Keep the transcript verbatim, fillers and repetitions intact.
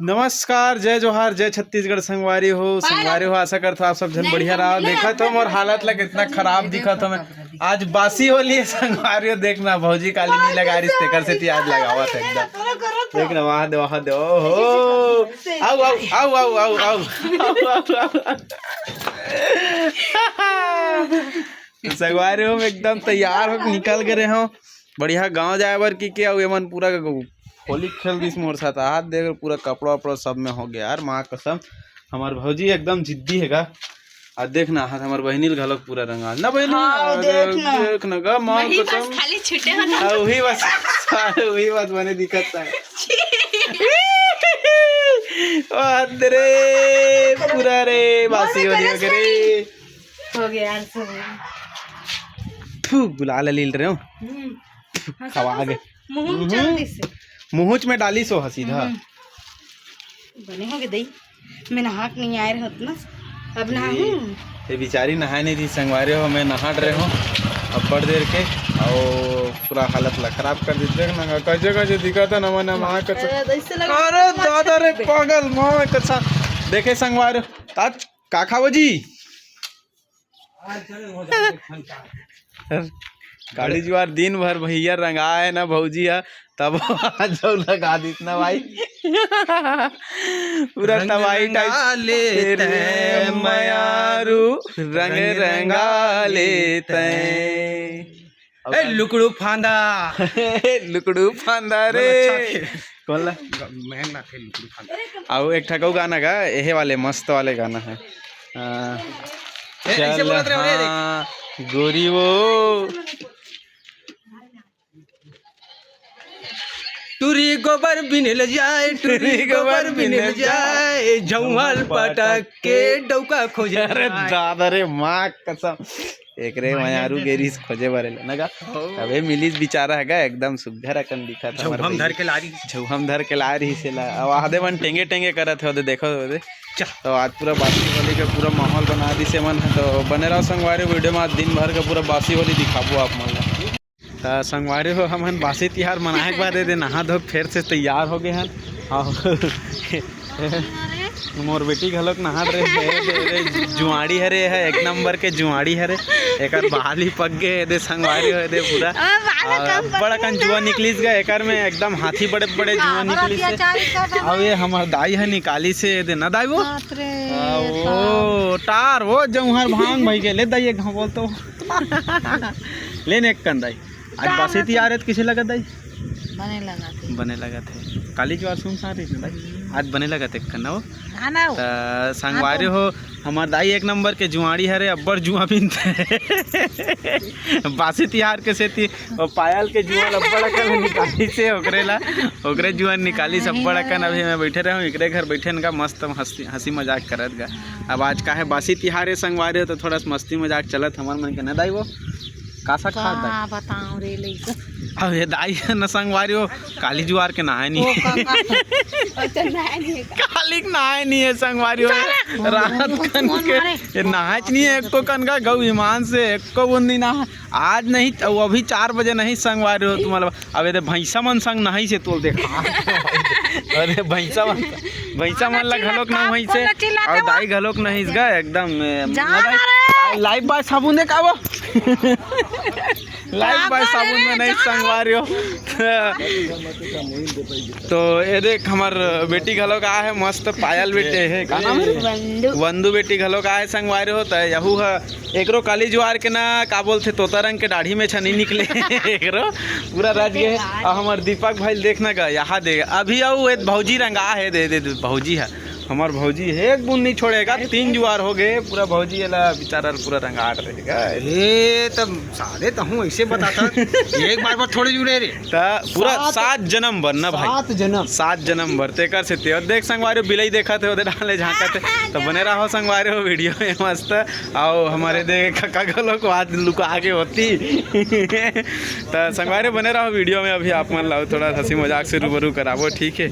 नमस्कार, जय जोहार, जय छत्तीसगढ़ संगवारी हो। संगवारी हो, आशा करथों आप सब झन बढ़िया रहो। देखत हो मोर हालत ला कितना खराब दिखत हो मैं। आज बासी होली है संगवारी हो, देखना भौजी काली नहीं लगा रही, तेकर सेती आज लगावत है एकदम। देखना वहाँ दे, वहाँ दे, ओहो। आओ, आओ, आओ। संगवारी हो, मैं एकदम तैयार हो निकल गए हो बढ़िया गांव जाए बर की के, अउ एमन पूरा होली खेल दिस मोर साथ। हाथ देख, पूरा कपड़ा वपड़ा सब में हो गया यार, माँ कसम। हमार भौजी एकदम जिद्दी है गा। आ देख ना, हाथ हमार बहिनी ल घलोक पूरा रंगा ना बहिनी। हाँ, अरे, देख ना। देख ना गा, माँ वही कसम। बस खाली छूटे हो ना। हाँ, वही बस, वही बस बने दिखत है। ओ हद रे, पूरा रे, बासी हो रही हो रे। हो गया यार सब। थू, गुलाल लील रहे हो। हम्म। खवा के। मुँह में हम्म। चल दिस। मुँह में डाली सो हा सीधा। हम्म। बने हो गए दई। मैं नहा के नहीं आए रहत ना। अब नहाहूँ। ये बेचारी नहाए नहीं थी संगवारी हो, मैं नहाट रहे हूँ अब्बड़ देर के। और पूरा हालत ला खराब कर दी। देख ना कैसे कैसे दिखा था ना, मना माँ का। अरे, ऐसे लगा अरे दादा रे पागल माँ का। देखे संगवारी हो, आज का खाओ जी? काली जुआर दिन भर भैया रंगा है ना भौजी है, तब आज जो लगा दीस ना भाई। पूरा रंग तबाही रंगा टाइप। ले तेरे तैं मयारू, रंग रंग रंगा रंगा ले ले तैं। ए, लुकड़ू फांदा। लुकड़ू फांदा रे। अच्छा थे। कौन ला? मैं ना थे लुकड़ू फांदा। अउ एक ठकऊ गाना गा, एहे वाले मस्त वाले गाना है। हाँ। ए, ऐसे चल बोलत रहे हो रे, देख। हाँ, गोरी वो। टुरी गोबर बिनल जाए, टुरी गोबर बिनल जाए, झौंहल पटक के डौका खोजे अरे जाए। दादा रे, माँ कसम, एकरे मयारू गेरिस खोजे बर ले ना गा। हो। अबे मिलिस बेचारा है गा, एकदम सुग्घर अकन दिखत हमर झौहम भैया। धर के ला रही। झौहम धर के ला रही से ला। अब आदे मन टेंगे टेंगे करत हे, ओदे देखो ओदे। चल। तो आज पूरा बासी होली के पूरा माहौल बना दिस एमन ह। तो बने रहो संगवारी वीडियो में, आज दिन भर के पूरा बासी होली दिखाबो आप मन ला। त संगवारी हो, हमन बासी तिहार मनाए के बाद एदे नहा धो के फेर से तैयार हो गए हन। अउ मोर बेटी घलोक नहात रहे, एदे, एदे जुआड़ी हरे, है एक नंबर के जुआड़ी हरे। एकर बाल ही पक गए, एदे संगवारी हो, एदे पूरा। अबे बाल अउ कम अब्बड़ अकन जुआ निकलिस गए एकर में, एकदम हाथी बड़े बड़े जुआ निकलिस हे। अउ ये हमर दाई ह निकालिस हे, एदे ना दाई वो। बाप रे, आ, वो टार, वो जौहर भांग भाई के ले दाई, एक घाव बोल तो। ले ने एक कन दाई। आज बासी तिहार हे त कइसे लगत दाई? बने लगत हे। बने लगत हे। काली जुआर सुनसान रहिस ना दाई? हम्म। आज बने लगत हे एक कन ना वो? हाँ ना वो। त संगवारी हो, हमर दाई एक नंबर के जुआड़ी हरे, अब्बड़ जुआ बिनथे। बासी तिहार के सेती वो पायल के जुआ ल अब्बड़ अकन निकालिस हे ओकरे ला, ओकरे जुआ निकालिस अब्बड़ अकन। अभी मैं बैठे रहे हूँ, एकरे घर बैठे न गा, मस्त हंसी, हंसी मजाक करत गा। अब आज का हे बासी तिहार हे संगवारी हो, तो थोड़ा सा मस्ती मजाक चलत हमर मन के ना दाई वो। का सा खात दाई? का बताऊं रे लइका। अब ये दाई हे न संगवारी हो, काली जुआर के नहाए नहीं। वो का, का, अच्छा, नहाए नहीं हे का? काली के नहाए नहीं हे संगवारी हो। चल। रात कन के ये नहाए नहीं हे, एको कन का गऊ ईमान से एको बूंद नहीं नहा। आज नहीं तो अभी चार बजे नहीं संगवारी हो तुम्हारा। अब ये भैंसा मन संग नहाइस हे तोल देखा। अरे भैंसा मन, भैंसा मन ला घलोक ना भैंसे। अउ दाई घलोक नहाइस गा एकदम, ए, जान ना दाई, अरे। लाइफ बॉय साबुन दे का वो? लाइफ बॉय साबुन में नहीं संगवारी हो। तो ये देख हमर बेटी घलोक आए हे, मस्त पायल बेटी हे, का नाम हे? वंदू। वंदू बेटी घलोक आए हे संगवारी हो, त यहू ह एकरो काली जुआर के ना का बोलथे, तोता रंग के दाढ़ी में छनी निकले। एकरो पूरा रज गे। अउ हमर दीपक भाई देखना गा, यहाँ दे अभी अउ ए भौजी रंगा हे, दे, दे, दे, भौजी हे। हमर भौजी हे, एक बूंद नहीं छोड़ेगा, तीन जुआर हो गए, पूरा भौजी एला बेचारा पूरा रंगाट रहेगा। ए, तब साले तहूँ ऐसे बताता, एक बार बर थोड़े जुड़े रे। त पूरा सात, सात जन्म बर ना भाई। सात जन्म। सात जन्म बर, तेकर सेती। अउ देख संगवारी हो, बिलई देखत हे, ओदे डाले झांकत हे। त बने रहो संगवारी हो वीडियो में मस्त। अउ हमर ए दे कका घलोक बात लुका के होती। त संगवारी हो, बने रहो वीडियो में, अभी आप मन ला थोड़ा हंसी मजाक से रूबरू कराबो, ठीक हे?